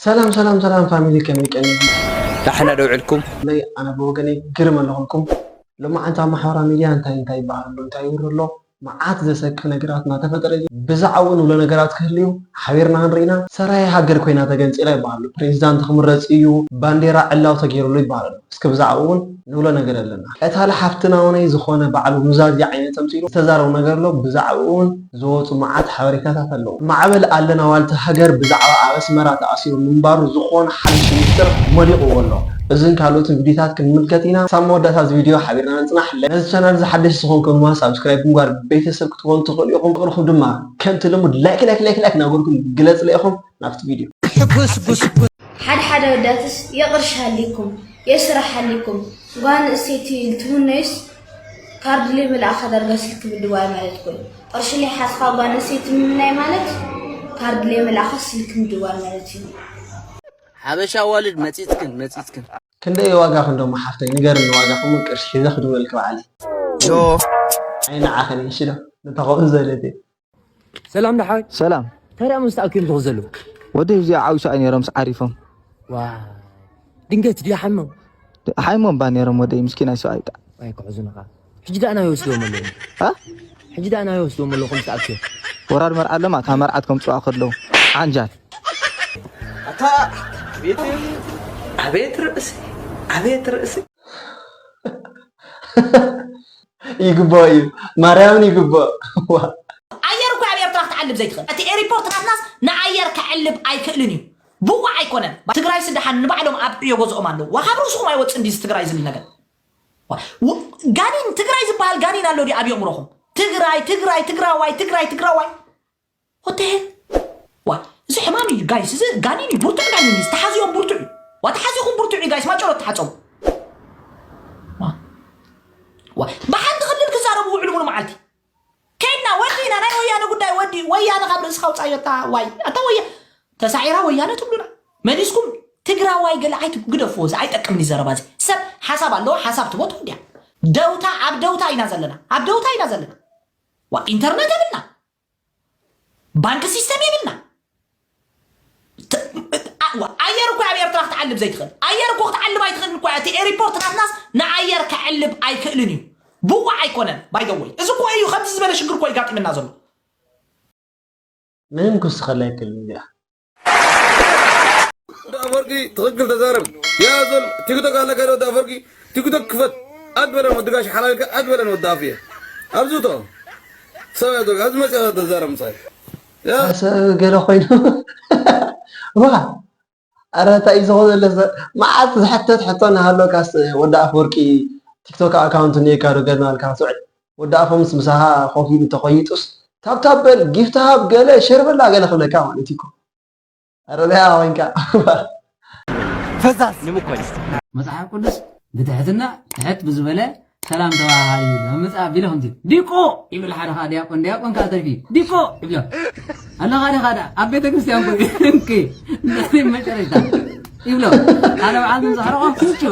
ሰላም ሰላም ሰላም ፋሚሊ፣ ከመይ ቀኒኹም? ዳሕና ዶ ውዕልኩም? ለይ ኣነ ብወገነይ ግርም ኣለኹልኩም። ሎማዓንቲ ኣብ ማሕበራዊ ሚድያ እንታይ እንታይ ይበሃል ኣሎ፣ እንታይ ይውር ኣሎ፣ መዓት ዘሰክፍ ነገራት እናተፈጠረ እዩ። ብዛዕባኡ ንብሎ ነገራት ክህልዩ ሓቢርና ክንርኢና። ሰራየ ሃገር ኮይና ተገንፂላ ይበሃል ኣሎ። ፕሬዚዳንት ክምረፅ እዩ፣ ባንዴራ ዕላው ተገይሩሉ ይበሃል ኣሎ። እስኪ ብዛዕባኡ እውን ንብሎ ነገር ኣለና። ቀታሊ ሓፍትና ውነይ ዝኾነ በዓል ኑዛዜ ዓይነት ተምሲሉ ዝተዛረቡ ነገር ኣሎ። ብዛዕባኡ እውን ዝወፁ መዓት ሓበሬታታት ኣለዉ። ማዕበል ኣለና ዋልታ ሃገር ብዛዕባ ኣብ ኣስመራ ተኣሲሩ ምንባሩ ዝኾነ ሓድሽ ሚስጥር መሊቕዎ ኣሎ። እዝን ካልኦትን ቪዲዮታት ክንምልከት ኢና። ሳብ መወዳእታ እዚ ቪዲዮ ሓቢርና ንፅናሕ። ነዚ ቻናል እዚ ሓደሽ ዝኾንኩም ድማ ሳብስክራይብ ብምግባር ቤተሰብ ክትኾኑ ትኽእሉ ኢኹም። ፍቕርኹም ድማ ከምቲ ልሙድ ላይክ ላይክ ላይክ ላይክ እናገርኩም ግለፅለ ኢኹም። ናብቲ ቪዲዮ። ሓደ ሓደ ኣወዳትስ የቕርሺ ሃሊኩም የስራሕ ሃሊኩም ጓል ኣንስተይቲ ልትምነዩስ ካርድ ለይመልኣኻ ዳርጋ ስልኪ ምድዋል ማለት ኮይኑ ቅርሺ ለይሓዝካ ጓል ኣንስተይቲ ምምናይ ማለት ካርድ ለይመልኣኻ ስልኪ ምድዋል ማለት እዩ። ሓበሻ ኣዋልድ መጺጽክን መጺጽክን። ክንደይ ዋጋ ክንደሞ ሓፍተይ ንገርኒ ዋጋ ክሙ ቅርሺ ሒዘ ክድውለልኪ በዓለይ። ዮ ኣይ ንዓኸን እሺ ዶ ነታ ከምኡ ዝበለት እየ። ሰላም ደሓን ሰላም እንታይ ደኣ ምስ ተኣኪቦም ዝኹ ዘለዉ ወደይ እዚኣ ዓብሻ ነይሮምስ ዓሪፎም ዋ ድንገት ድዩ ሓሞም ሓይሞም ባ ነይሮም ወደይ ምስኪናይ ሰብኣይ ብጣዕ ዋይ ክሕዙንኻ ሕጂ ደኣ ናይ ወስድዎም ኣለዉ እ? ሕጂ ደኣ ናይ ወስድዎም ኣለዉ ከም ተኣኪቦም ወራድ መርዓ ኣለማ እታ መርዓት ከምፅዋ ከለዉ ዓንጃል ኣታ ቤት ኣቤት ርእሲ ኣቤት ርእሲ ይግባኦ እዩ ማርያምን ይግባኦ። ዋ። ኣየር እኮ ኣብ ኤርትራ ክትዓልብ ዘይትኽእል እቲ ኤሪፖርት ናትናስ ንኣየር ከዕልብ ኣይክእልን እዩ ብዋዕ ኣይኮነን ትግራይ ስደሓን ንባዕሎም ኣብ ዕዮ ገዝኦም ኣለዉ ዋ ካብ ርእስኹም ኣይወፅን ድዚ ትግራይ ዝብል ነገር ዋ፣ ው- ጋኒን ትግራይ ዝበሃል ጋኒን ኣሎ ድዩ ኣብ የእምሮኹም ትግራይ ትግራይ ትግራዋይ ትግራይ ትግራዋይ ወተሄ ዋ እዚ ሕማም እዩ ጋይስ እዚ ጋኒን እዩ ብርቱዕ ጋኒን እዩ ተሓዚኦም ብርቱዕ እዩ ዋ ተሓዚኹም ብርቱዕ እዩ ጋይስ ማጨሮ ተሓፀቡ ዋ፣ ዋ፣ ብሓንቲ ክልል ክዛረቡ ውዕሉ ሙሉ መዓልቲ ከይድና ወዲና ናይ ወያነ ጉዳይ ወዲ ወያነ ካብ ርእስኻ ውፃዮታ ዋይ ኣታ ወያ ተሳዒራ ወያነ ትብሉና መሊስኩም ትግራዋይ ገለ ኣይትግደፍዎ እዚ ኣይጠቅምን እዩ ዘረባ እዚ ሰብ ሓሳብ ኣለዎ ሓሳብ ትቦ ትወዲያ ደውታ ኣብ ደውታ ኢና ዘለና ኣብ ደውታ ኢና ዘለና ዋ ኢንተርነት የብልና ባንክ ሲስተም የብልና ኣየር እኮ ኣብ ኤርትራ ክትዓልብ ዘይትኽእል ኣየር እኮ ክትዓልብ ኣይትኽእል እኮ እቲ ኤሪፖርት ናትናስ ንኣየር ከዕልብ ኣይክእልን እዩ ብዋዕ ኣይኮነን ባይደወይ እዚ እኮ እዩ ከምዚ ዝበለ ሽግር እኮ ይጋጢምና ዘሎ ምንም ክውስኸላ ኣይክእልን እዚኣ ወዲ ኣፈወርቂ ትኽክል ተዛረብ። ያ ዞል ቲክቶክ ኣለካ ዶ ወዲ ኣፈወርቂ ቲክቶክ ክፈት ኣድበለን ወዲ ጋሽ ሓላልካ ኣድበለን ወዲ ኣፍየ ኣብዚ ቶ ሰብ ያቶ ኣብዚ መፅያ ተዛረብ ምሳይ ያ ሰብ ገለ ኮይኑ ዋ ኣረ እንታይ እዩ ዝኾነ ዘሎ መዓት ዝሕተት ሕቶ እናሃለካስ ወዲ ኣፈወርቂ ቲክቶክ ኣካውንት እኒኤካ ዶ ገለ ናልካ ትውዕል ወዲ ኣፎምስ ምሳኻ ኮፍ ኢሉ ተኾይጡስ ታብታብ በል ጊፍት ሃብ ገለ ሸር በላ ገለ ክብለካ ማለት እዩ ኣረ ዳያ ኮይንካ ፈዛዝ መጽሓፍ ቅዱስ ብትሕትና ትሕት ብዝበለ ሰላም ተባሃሃሉ ይብል ኣብ መጽሓፍ ቢለ ከምዚ ዲቆ ይብል ሓደ ከዓ ዲያቆን ዲያቆን ከዓ ተርፊ ዲቆ ይብሎ ኣለኻ ዲኻ ዳ ኣብ ቤተ ክርስቲያን ኮ እንኪ እንዳዚ መጨረሽታ ይብሎ ኣነ በዓል ምዛሕረቆ ኩቹ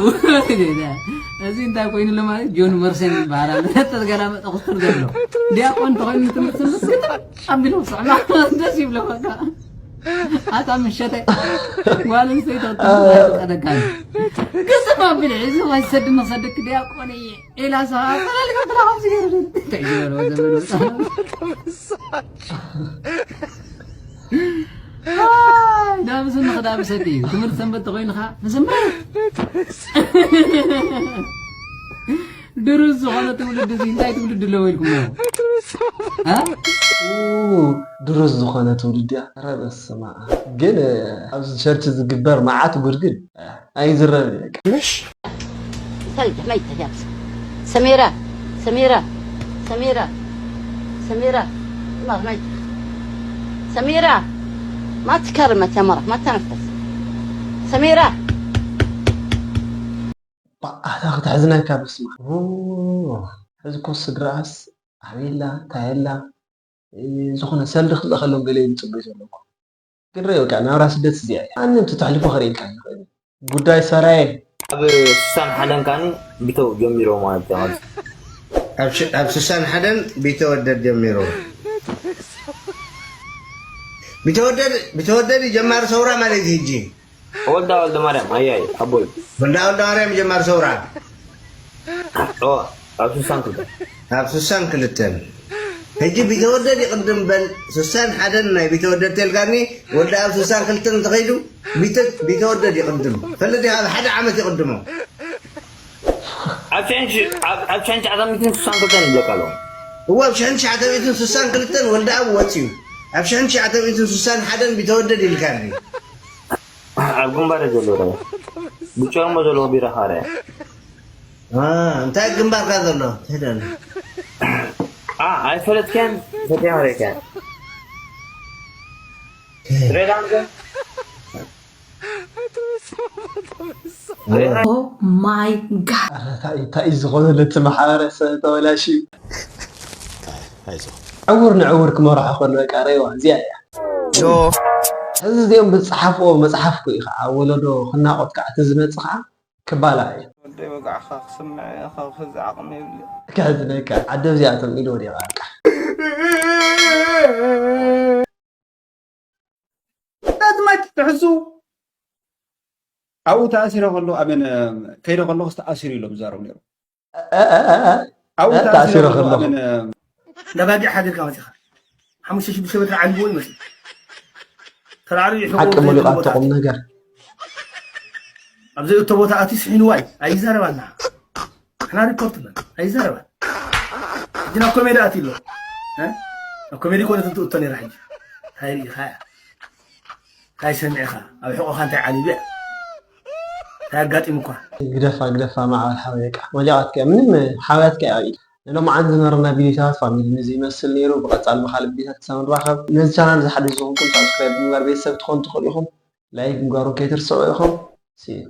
እዚ እንታይ ኮይኑ ለማለት ጆን መርሴን ይበሃል ኣሎ ተገላመጠ ክስቱር ዘሎ ዲያቆን ተኮይኑ ትምህርቲ ስምስግታ ኣቢሎም ሰዕማ ደስ ይብሎ በቃ ኣታ ምሸተ ጓል ኣንስተይቲ ክትቀደካ ግዝፍ ኣቢል ሒዙ ወይ ሰድ መሰድክ ዲያቆን እየ ኢላ ሰሃ ፈላልካ ብላ ከምዚ ገይሩ እንታይ ዝበሎ ዘመዶ ዳብስ ንኽዳብሰት እዩ ትምህርቲ ሰንበት ተኮይንኻ ንስምር ድሩዝ ዝኾነ ትውልዲ እዚ እንታይ ትውልዲ ኣለዎ ኢልኩም ድሩዝ ዝኾነ ትውልዲ እያ ረበስማ ግን ኣብዚ ቸርች ዝግበር መዓት ጉድግድ ኣይዝረብ ምሽ እንታይ መይተ ያብስ ሰሜራ ሰሜራ ሰሜራ ሰሜራ ማር መይተ ሰሜራ ما تكرمت يا مرة ما تنفس سميرة ኣታ ክትሕዝነካ በስማ ሕዚ ኮ ስድራኣስ ኣበየላ ታየላ ዝኾነ ሰልዲ ክልእኸሎም ገለ ይብል ፅቡይ ዘለኩ ግን ረ በቃ ናብራ ስደት እዚኣ እያ ኣንም ትተሕልፎ ከርእልካ ይኽእል ጉዳይ ሰራየ ኣብ ስሳን ሓደን ካኒ ቢተው ጀሚሮ ማለት እዩ ኣብ ስሳን ሓደን ቢተወደድ ጀሚሮ ቢተወደድ ቢተወደድ ጀማሪ ሰውራ ማለት እዩ ሕጂ ወልዳ ወልደ ማርያም ኣያይ ኣቦይ። ወልዳ ወልደ ማርያም ጀማሪ ሰውራ ኦ ኣብ ስሳን ክልተ ኣብ ስሳን ክልተን። ሕጂ ቢተወደድ ይቕድም በል። ስሳን ሓደን ናይ ቢተወደድ ተልካኒ። ወልዳ ኣብ ስሳን ክልተን እንተኸይዱ ቢተ- ቢተወደድ ይቕድም። ፈለዲ ኣብ ሓደ ዓመት ይቕድሞ። ኣብ ሸንሽ ኣብ ሸንሽ ዓመትን ስሳን ክልተን ይብለካ ኣለኹ። እዎ ኣብ ሽሕን ትሽዓተ ሚእትን ስሳን ክልተን ወልዳ ኣብ ወፅዩ። ኣብ ሽሕን ትሽዓተ ሚእትን ስሳን ሓደን ቢተወደድ ይልካኒ። ኣብ ግንባር ዘሎ ረ ብጨርሞ ዘለዎ ቢራ ካረ አ፣ እንታይ ግንባርካ ዘሎ ትሄዳለ? ኣይፈለጥከን ፈትያ ሬካ ሬዳንገ Oh my god. እንታይ እዩ ዝኾነ ነቲ ማሕበረሰብ ተበላሽዩ። ዕውር ንዕውር ክመርሖ ከሎ በቃ ሬዋ እዚኣ እያ። ሕዚ እዚኦም ብዝፀሓፍዎ መፅሓፍ እኮ እዩ ከዓ ወለዶ ክናቆት ከዓ እቲ ዝመፅእ ከዓ ክባላዕ እዩ። ወደይ ወጋዕኻ ክስምዕ ኢኻ፣ ክዚ ዓቕሚ የብለይ። ክሕዝነካ ዓደ እዚኣቶም ኢሉ ወዲቓ በቃ። ኣዝማች ትሕሱ ኣብኡ ተኣሲረ ከሎ ኣበን ከይደ ከለኹስ ተኣሲሩ ኢሎም ዝዛረቡ ነይሩ። ኣብኡ እ፣ ተኣሲረ ተኣሲረ ከለኹ። ከለኹ ኣበን እንዳ ባጊዕ ሓዲርካ መፂኻ ሓሙሽተ ሽዱሽተ ሜትር ዓሊምዎ ይመስል ተላዕሉ ሓቂ መሊቓቶ ቁም ነገር። ኣብዚ እቶ ቦታ ኣትዩ ስሒንዋ እዩ ኣይዛረባና ንሕና ሪፖርት ለን ኣይዛረባን ሕጂ ናብ ኮሜዲ ኣትዩ ኣሎ እ? ናብ ኮሜዲ ኮነት እንትእቶ ነራ ሕጂ እንታይ ርኢኻ እያ እንታይ ሰሚዕኻ ኣብ ሕቆኻ እንታይ ዓሊቡ እያ እንታይ ኣጋጢሙኳ ግደፋ ግደፋ ማዕበል ሓወይ በቃ መሊቓትካ እያ ምንም ሓውያትካ እያ ኢድ ንሎምዓንቲ ዝነበረና ቪዲዮታት ፋሚሊ ነዚ ይመስል ነይሩ ብቐፃል ብካልእ ቪዲዮታት ክሳብ ንራኸብ ነዚ ቻናል እዚ ሓድሽ ዝኾንኩም ሳብስክራይብ ብምግባር ቤተሰብ ትኾኑ ትኽእሉ ኢኹም ላይክ ምግባሮም ከይትርስዑ ኢኹም see you